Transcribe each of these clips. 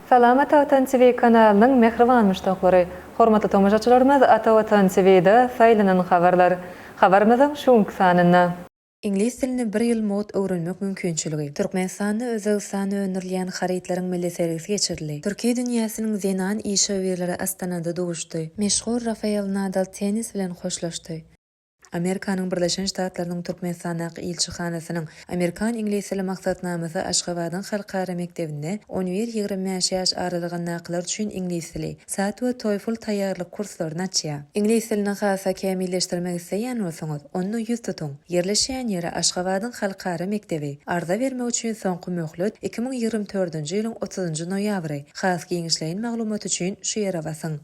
Salam Ata Watan TV kanalynyň mähriban muşdaklary! Hormatly tomaşaçylarymyz Ata Watan TV-de saýlanan habarlar. Habarymyzyň şu günki sanynda. Iňlis dilini bir ýyl mugt öwrenmek mümkinçiligi. Türkmenistanda Özbegistanda öndürilýän harytlaryň milli sergisi geçirildi. Türki dünýäsiniň zenan işewürleri Astanada duşdy. Meşhur Rafael Nadal tennis bilen hoşlaşdy. Amerikanyň Birleşen Ştatlarynyň Türkmenistandaky ilçihanasynyň Amerikan-iňlis dili maksatnamasy Aşgabadyň Halkara mekdebinde on bir- 25 ýaş aralygyndakylar üçin iňlis dili, SAT we TOEFL taýýarlyk kurslaryny açýar. Iňlis dilini has-da kämilleşdirmek isleýän bolsaňyz, onda ýüz tutuň. Ýerleşýän ýeri Aşgabadyň Halkara mekdebi. Arza bermek üçin soňky möhlet 2024-nji ýylyň otuzynjy noýabry. Has giňişleýin maglumat üçin şu ýere basyň.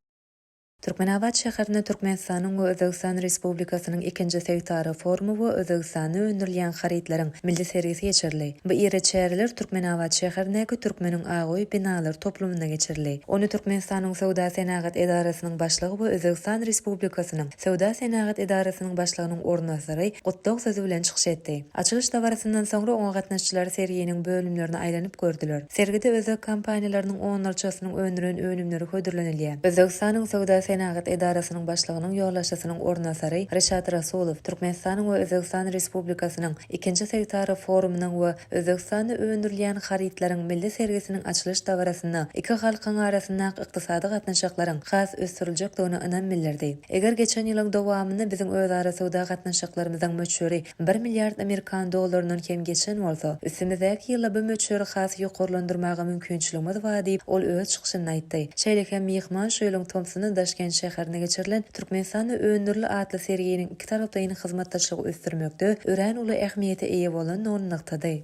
Türkmenabat şäherinde Türkmenistanyň we Özbegistan Respublikasynyň ikinji sebitara forumy we Özbegistanda öndürilýän harytlaryň milli sergisi geçirildi. Bu iri çäreler Türkmenabat şäherindäki Türkmeniň ak öýi binalar toplumynda geçirildi. Ony Türkmenistanyň Söwda-senagat edarasynyň başlygy we Özbegistan Respublikasynyň Söwda-senagat edarasynyň başlygynyň orunbasary gutlag sözi bilen çykyş etdi. Açylyş dabarasyndan soňra oňa gatnaşyjylar serginiň bölümlerini aýlanyp gördüler. Sergide özbek kompaniýalarynyň onlarçasynyň öndüren önümleri hödürlenilýär. Özbegistanyň Söwda-senagat edarasynyň başlygynyň ýolbaşçysynyň orunbasary Reşat Rasulow Türkmenistanyň we Özbegistan Respublikasynyň ikinji sebitara forumynyň we Özbegistanda öndürilýän harytlaryň milli sergisiniň açylyş dabarasynda iki halkyň arasyndaky ykdysady gatnaşyklaryň has ösdüriljekdigine ynam bildirdi. Eger geçen ýylyň dowamynda biziň özara söwda gatnaşyklarymyzyň möçberi bir milliard amerikan dollaryndan kem geçen bolsa, üstümizdäki ýylda bu möçberi has ýokarlandyrmaga mümkinçiligimiz bar diýip, ol öz çykyşynda aýtdy. Şeýle hem myhman şu ýylyň tomsunda Daşkent şäherinde geçirilen Türkmenistanda öndürildi atly serginiň ikitaraplaýyn hyzmatdaşlygy ösdürmekde örän uly ähmiýete eýe bolandygyny nygtady.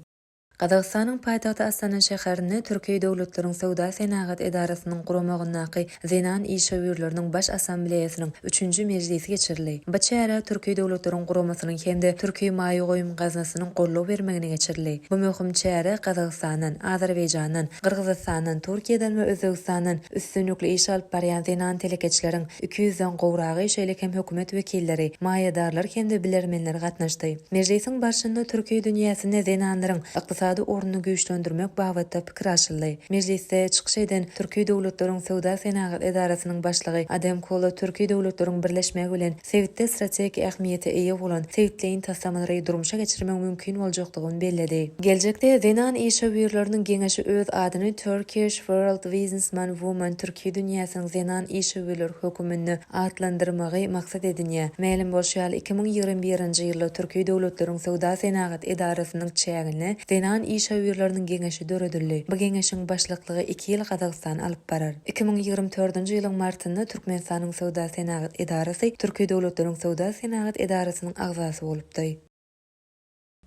Gazagystanyň paýtagty Astana şäherinde Türki döwletleriň Söwda-senagat edarasynyň guramagyndaky Zenan işewürleriniň Baş Assambleýasynyň üçünji mejlisi geçirildi. Bu çäre Türki döwletleriň guramasynyň hem-de Türki maýa goýum gaznasynyň goldaw bermegine geçirildi. Bu möhüm çärä Gazagystandan, Azerbaýjandan, Gyrgyzystandan, Türkiýeden we Özbegistandan üstünlikli iş alyp barýan zenan telekeçileriň 200-den gowragy, şeýle hem hökümet wekilleri, maýadarlar hem-de bilermenler gatnaşdy. Mejlisiň barşynda türki dünýäsinde zenanlaryň ykdysady ornuny güýçlendirmek babatda pikir alşyldy. Mejlisde çykyş eden Türki döwletleriň Söwda-senagat edarasynyň başlygy Adem Kola türki döwletleriň birleşmegi bilen sebitde strategik ähmiýete eýe bolan sebitleýin taslamalary durmuşa geçirmegiň mümkin boljakdygyny belledi. Geljekde Zenan işewürleriniň geňeşi öz adyny Turkish World Businessman Woman Türki dünýäsiniň zenan işewürleri höküminde atlandyrmagy maksat edinýär. Mälim bolşy ýaly, 2021-nji ýylda Türki döwletleriň Söwda-senagat edarasynyň çäginde Zenan işewürleriniň geňeşi döredildi. Bu geňeşiň başlyklygy iki ýyl Gazagystan alyp barar. 2024-nji ýylyň martynda Türkmenistanyň Söwda-senagat edarasy Türki döwletleriň Söwda-senagat edarasynyň agzasy bolupdy.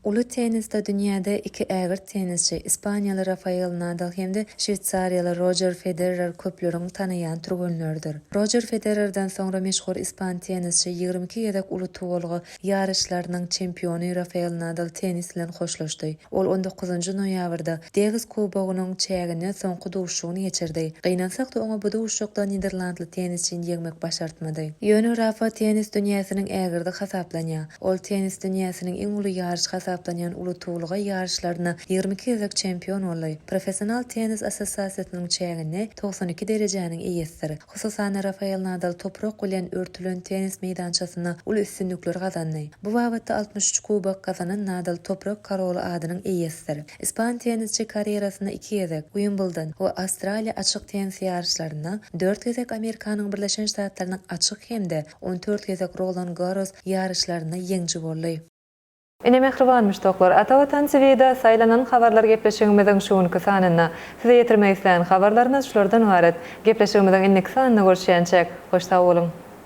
Uly tennisde dünýäde iki ägirt tennisçi, ispaniýaly Rafael Nadal hem-de şweýsariýaly Rojer Federer köpleriň tanaýan türgenleridir. Rojer Federerden soňra meşhur ispan tennisçi, 22 gezek Uly tuwulga ýaryşlarynyň çempiony Rafael Nadal tennis bilen hoşlaşdy. Ol on dokuzynjy noýabrda Dewis Kubogynyň çäginde soňky duşuşygyny geçirdi. Gynansak-da, oňa bu duşuşykda niderlandly tennisçini ýeňmek başartmady. Ýöne Rafa tennis dünýäsiniň ägirdi hasaplanýar. Ol tennis dünýäsiniň iň uly ýaryşy hasaplanýan Uly tuwulga ýaryşlarynda 22 gezek çempion boldy. Professional tennis assosiasiýasynyň çäginde 92 derejäniň eýesidir. Hususan-da, Rafael Nadal toprak bilen örtülen tennis meýdançasynda uly üstünlikler gazandy. Bu babatda 63 kubok gazanan Nadal toprak koroly adynyň eýesidir. Ispan tennisçi karýerasynda iki gezek Uimbldon we Awstraliýa açyk tennis ýaryşlarynda, dört gezek Amerikanyň Birleşen Ştatlarynyň açyk hem-de 14 gezek Rolan Garros ýaryşlarynda ýeňiji boldy. Ine mähriban muşdaklar, Ata Watan TV-da saýlanan habarlar gepleşigimiziň şu günki sanynda size ýetirmek islän habarlarymyz şulardan ybarat. Gepleşigimiziň indiki sanynda görüşýänçäk, hoş sag boluň!